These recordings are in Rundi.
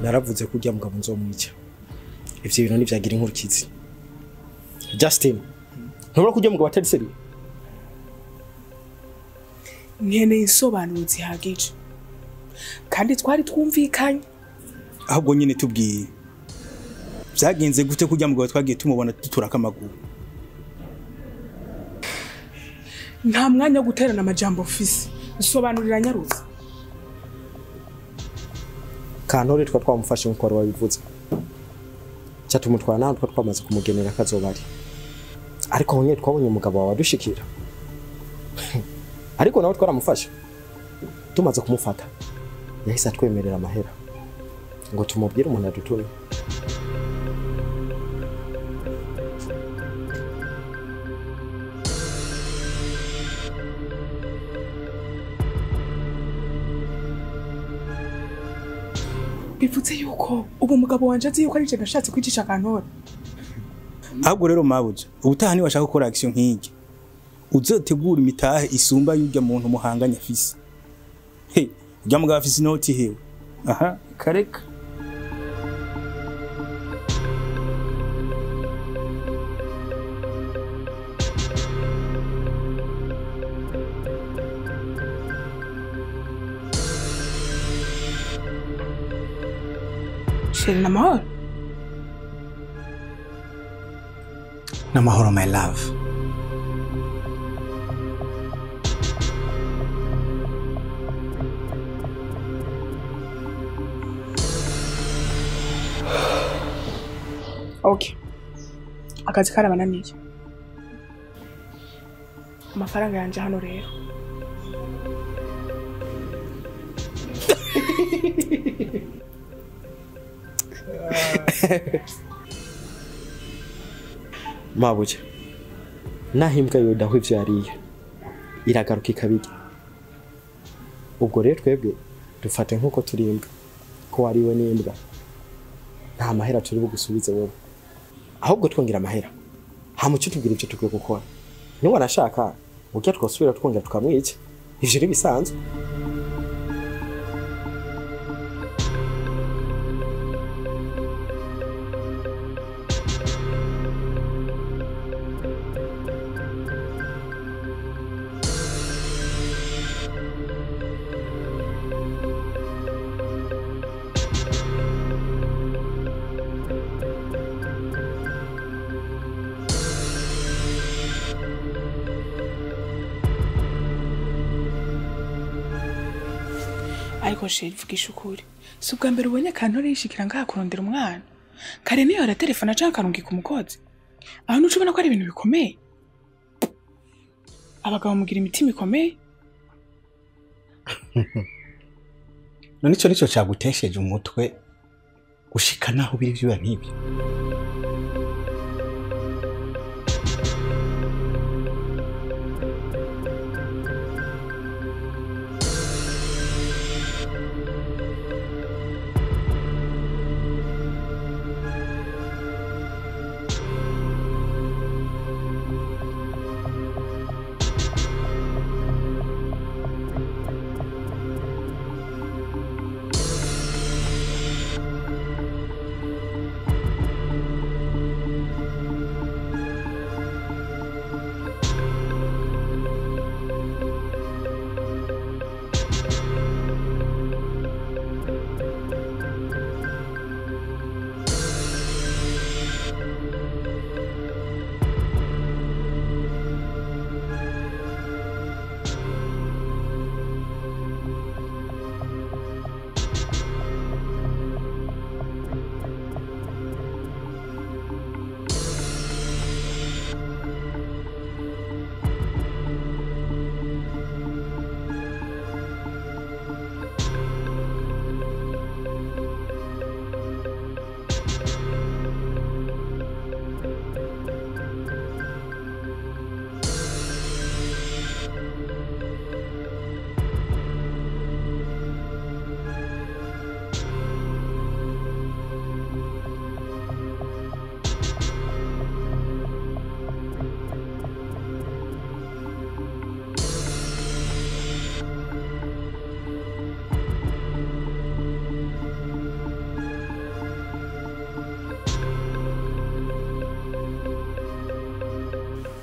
Naravuze ko ujya mugabo nzomwica. Ivyo bintu nivyagira inkurikizi. Justin, ntubura kujya mugabo atari sérieux. Nkeneye insobanuro zihagije. Kandi twari twumvikanye. Ahubwo nyine tubwiye. Byagenze gute kujya mugabo twagiye tumubona duturaka amaguru? Nta mwanya wo guterana amajambo mfise. Nsobanurira nyarutse. Kantore twa twamufashe nkuko wari wabivuze. Cyatumutwara naho twa twamaze kumugenera kazobari. Ariko honye twabonye umugabo wawe adushikira. Ariko nawe twaramufashe. Tumaze kumufata yahise atwemerera amahera ngo tumubwire umuntu adutuye. Bivuze yuko ubu mugabo wanje azi yuko ari je nashatse kwicisha Kantore. Ahubwo rero mabuja, ubutaha ni washaka gukora action nk'iki, uzotegura imitahe isumba y'urya muntu muhanganya afise. He, urya mugabo afise inoti hewe. Aha, kareka. Chérie, namahoro. Namahoro my love. Okay. Akazi karabananiye. Amafaranga yanje hano rero. Mabuja, nahimbwa yodaho ivyo yariye iragaruka ikabirya. Ubwo rero twebwe dufate nkuko turi imbwa, ko wariwe n'imbwa nta mahera turi bugusubize wowe, ahubwo twongera amahera hamuco tubwira ivyo tukwiye gukora. Niba wanashaka urya twosubira twongera tukamwica, ivyo ni bisanzwe. Ariko chérie, vugisha ukuri. Si ubwa mbere ubonye Kantore yishikira ngaha kurondera umwana. Kare niyo aratelefona canke akarungika umukozi. Aho nuca ubona ko ari ibintu bikomeye. Abagabo mugira imitima ikomeye. None ico nico cagutesheje umutwe gushika naho biri vyuya nk'ibyo.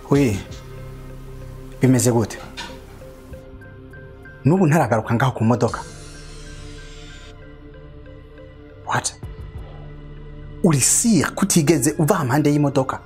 Oui. Bimeze gute? Nubu ntaragaruka ngaho ku modoka. What? Uri sire kutigeze uva impande y'imodoka?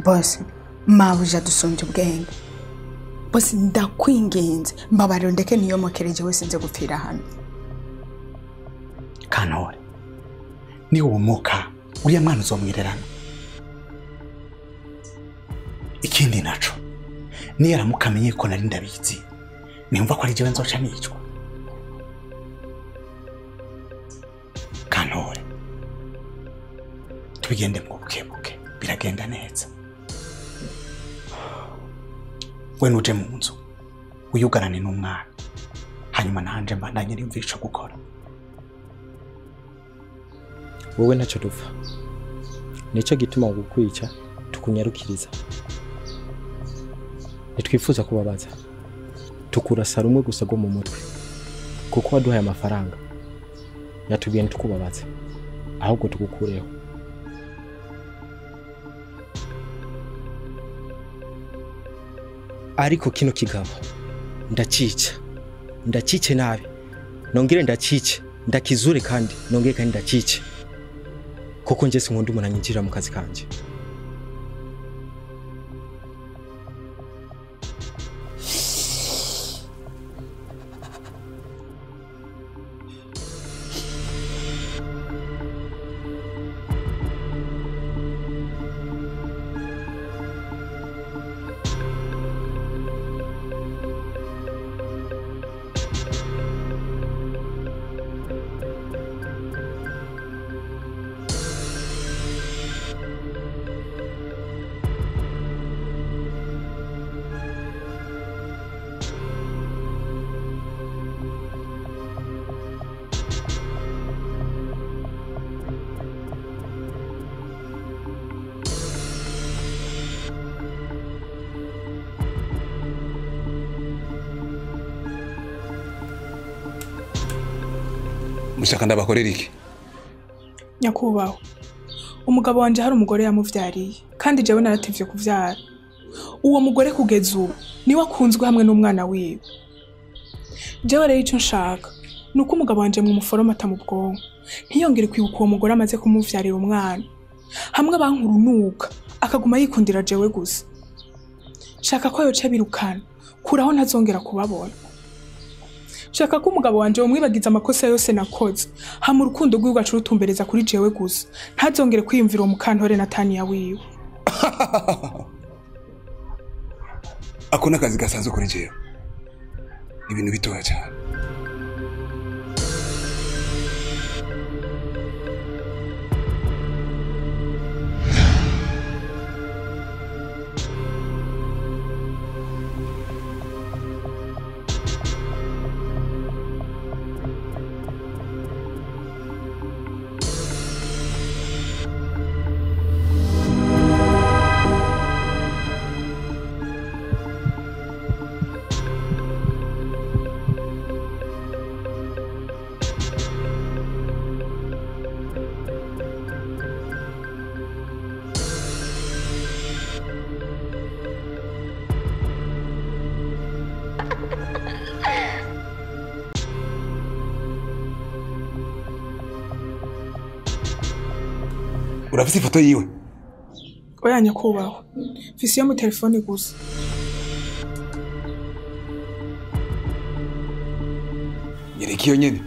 Boss, mabuja dusumbye ubwenge. Boss ndakwinginze mbabarira ndeke niyo mokereje wese nze gupfira hano. Kantore, ni umuka uriya mwana uzomwirerana. Ikindi naco niyo aramukamenye ko nari ndabizi, nimva ko ari jewe nzoca nicwa. Kantore, tubigende mu bukebuke, biragenda neza. We nuje mu nzu uyugarane n'umwana, hanyuma nanje mbandanye nimvisha gukora. Wowe ntacyo dupfa, nicyo gituma gukwica tukunyarukiriza. Nitwifuza kubabaza, tukurasa rumwe gusa go mu mutwe, kuko waduhaye amafaranga yatubwiye ntitukubabaze ahubwo tugukureho. Ariko kino kigabo ndacica, ndacice nabi, nongere ndacice, ndakizure kandi nongere kandi ndacice, kuko nje sinkunda umuntu anyinjira mu kazi kanje. Mushaka ndabakorera iki? Nyakubahwa, umugabo wanje hari umugore yamuvyariye kandi jewe naratevye kuvyara. Uwo mugore kugeza ubu niwe akunzwe hamwe n'umwana wiwe. Jewe rero ico nshaka nuko umugabo wanje mu muforoma mu bwonko ntiyongere kwibuka uwo mugore amaze kumuvyarira umwana, hamwe bankurunuka akaguma yikundira jewe gusa. Nshaka ko yoca birukana kuraho ntazongera kubabona. Shaka ko umugabo wanje umwibagiza amakosa yose nakoze, hama urukundo rwiwe rutumbereza kuri jewe gusa, ntazongere kwiyumvira uwo mukantore na Tania wiwe. Ako nakazi gasanzwe kuri jewe, ibintu bitoya cyane. Urafise ifoto yiwe? Oya nyakubahwa, mfise iyo mu telefone gusa. Nyereka iyo nyene.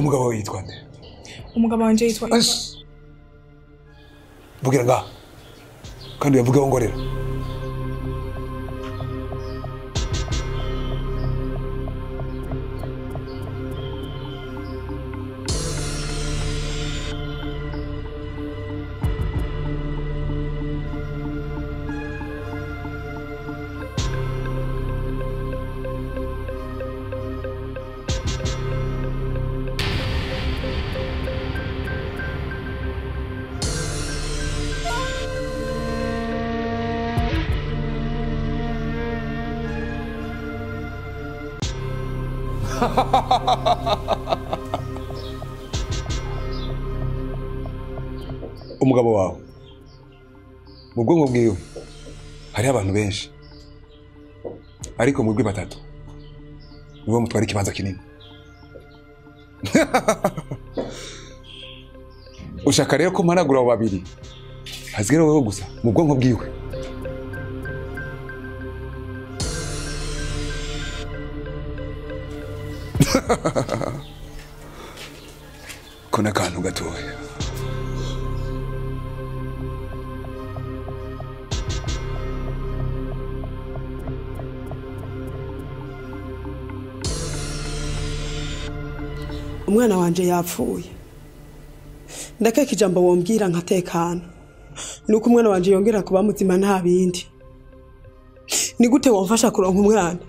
Umugabo wawe yitwa nde? Umugabo wanje yitwa Vugira ngaha kandi uyavuge wongorera. Umugabo wawe mu bwonko bwiwe hariho abantu benshi, ariko mwebwe batatu nibo mutwara ikibanza kinini. Ushaka rero ko mpanagura abo babiri hasigare wowe gusa mu bwonko bwiwe. Ko n'akantu gatoya. Umwana wanje yapfuye. Ndakeka ijambo wombwira nkatekana. Nuko umwana wanje yongera kuba muzima nta bindi. Ni gute womfasha kuronka umwana?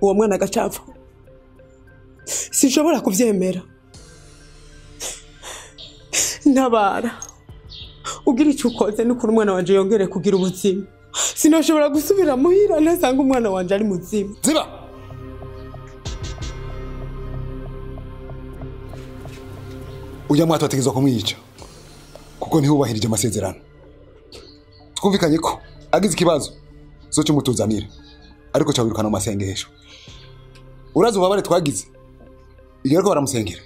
Uwo mwana agacapfa. Sinshobora kuvyemera. Ntabara. Ugira icyo ukoze nuko umwana wanje yongere kugira ubuzima. Sinashobora gusubira muhira ntasanga umwana wanje ari muzima. Ziba! Ujya mwato ategezwa kumwica kuko ntihubahirije amasezerano. Twumvikanye ko agize ikibazo zo cyumutuzanira, ariko cyabirukana mu masengesho. Urazi ubabare twagize iyo ariko baramusengera.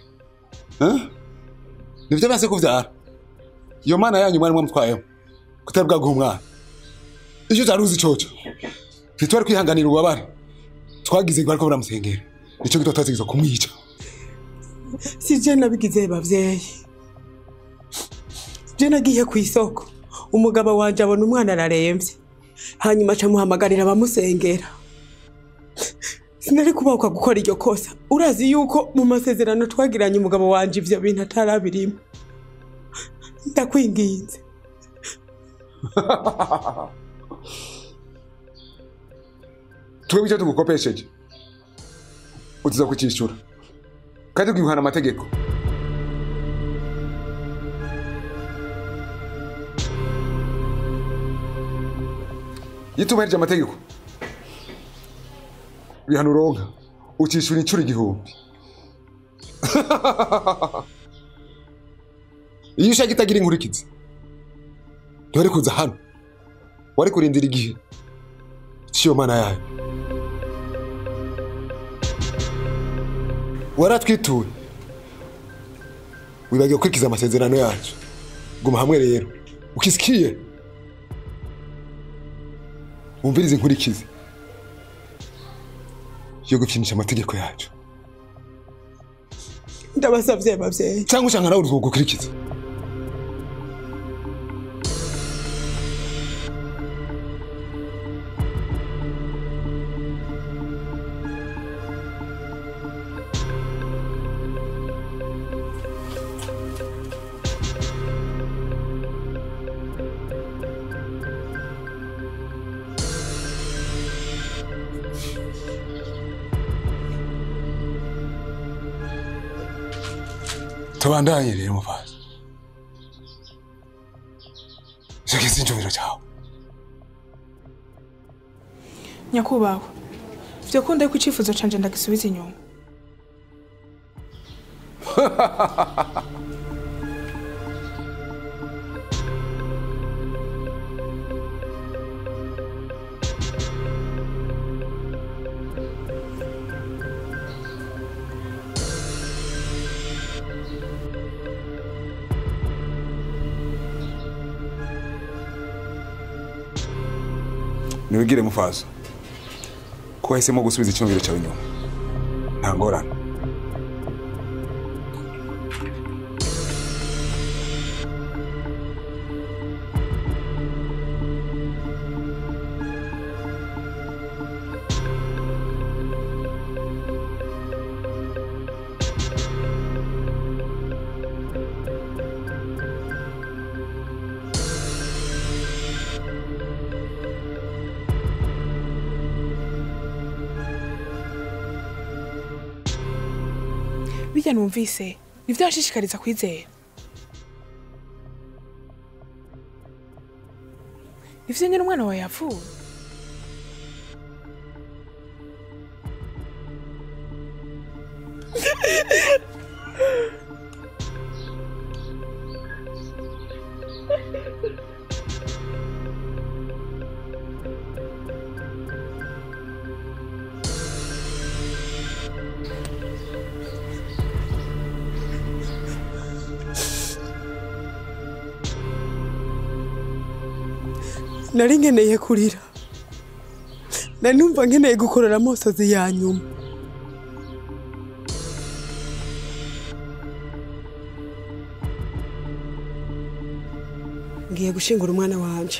Nivyo byase kuvyara. Iyo mana yanyu mwari mwamutwayeho kutabwa guha umwana. Icyo utaruzi coco ntitwari kwihanganira ububabare twagize bariko baramusengera. Nico gituma twategezwa kumwica. Si je nabigize bavyeyi. Je nagiye ku isoko umugabo wanje abona umwana araremvye, hanyuma aca muhamagarira abamusengera. Sinari kubahuka gukora iryo kosa. Urazi yuko mu masezerano twagiranye umugabo wanje ivyo bintu atarabirimo. Ndakwinginze. Twebwe icyo tugukopesheje utuza kucishura kandi ukihana amategeko. Yitubahirije amategeko bihano uronka ucishura incuro 1000. Iyo ushaka itagira inkurikizi ntiwari kuza hano, wari kurindira igihe cy'iyo mana yayo. Waratwituye wibagiwe gukurikiza amasezerano yacu. Guma hamwe rero ukisikiye wumvirize inkurikizi yo gukinisha amategeko yacu. Ndabasavye bavyeyi cyangwa ushaka nawe gukurikiza. Tubandanye rero mufazi. Shaka sinjumiro cyawe. Nyakubahwa, vyo kunda ko icifuzo canje ndagisubiza inyuma. Niwigire mufazo ko wahisemo gusubiza icyumviro cyawe inyuma. Nta ngorane. Bijya numvise nivyo yashishikariza kwizera. Nivyo nyine umwana wawe yapfuye. Nari nkeneye kurira. Nari numva nkeneye gukorora amosozi ya nyuma. Ngiye gushingura umwana wanje.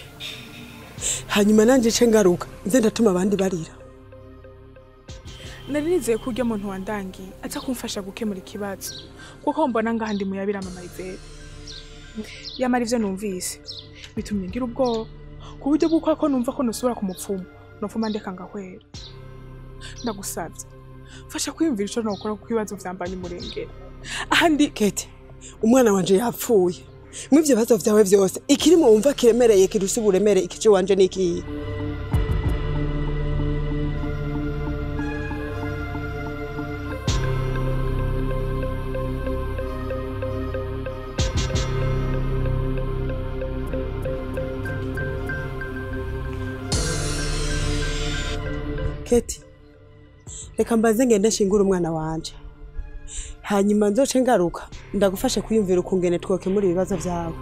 Hanyuma nanje nce ngaruka, nze ndatuma abandi barira. Nari nizeye ko urya muntu wandangiye aza kumfasha gukemura ikibazo, kuko mbona ngaha ndi muyabira mama Yvette. Yamara ivyo numvise bitumye ngira ubwoba ku buryo bw'uko ko numva ko nusubira ku mupfumu nopfuma ndeka ngahwera. Ndagusavye mfasha kwiyumvira ico nokora kuko ibibazo vyambanye umurengera. Ahandi Kate, umwana wanje yapfuye. Mw'ivyo bibazo vyawe vyose ikirimo wumva kiremereye kirusha uburemere ikice wanje n'ikiye. Keti, reka mbanze ngende nshingure umwana wanje. Hanyuma nzoce ngaruka ndagufashe kwiyumvira ukungene twokemura ibibazo vyawe.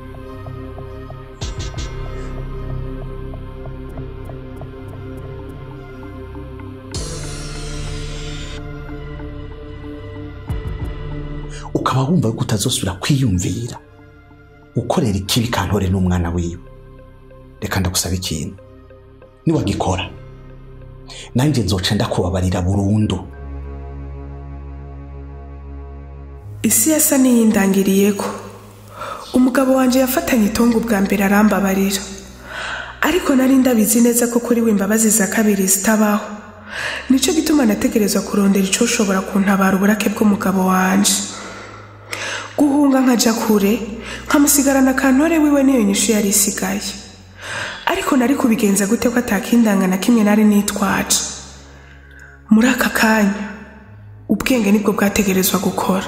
Ukaba wumva yuko utazosubira kwiyumvira ukorera ikibi Kantore n'umwana wiwe. Reka ndagusaba ikintu, niwagikora nanjye nzoca ndakubabarira burundu. Isi yasa niyindangiriyeko. Umugabo wanje yafatanye itongo bwa mbere arambabarira, ariko nari ndabizi neza ko kuri we imbabazi za kabiri zitabaho. Nico gituma nategerezwa kurondera ico ushobora kuntabara uburake bw'umugabo wanje. Guhunga nkaja kure nkamusigarana Kantore wiwe niyo nyishu yari isigaye. Ariko nari kubigenza gute ko atakindanga na kimwe nari nitwaje. Muri aka kanya ubwenge nibwo bwategerezwa gukora.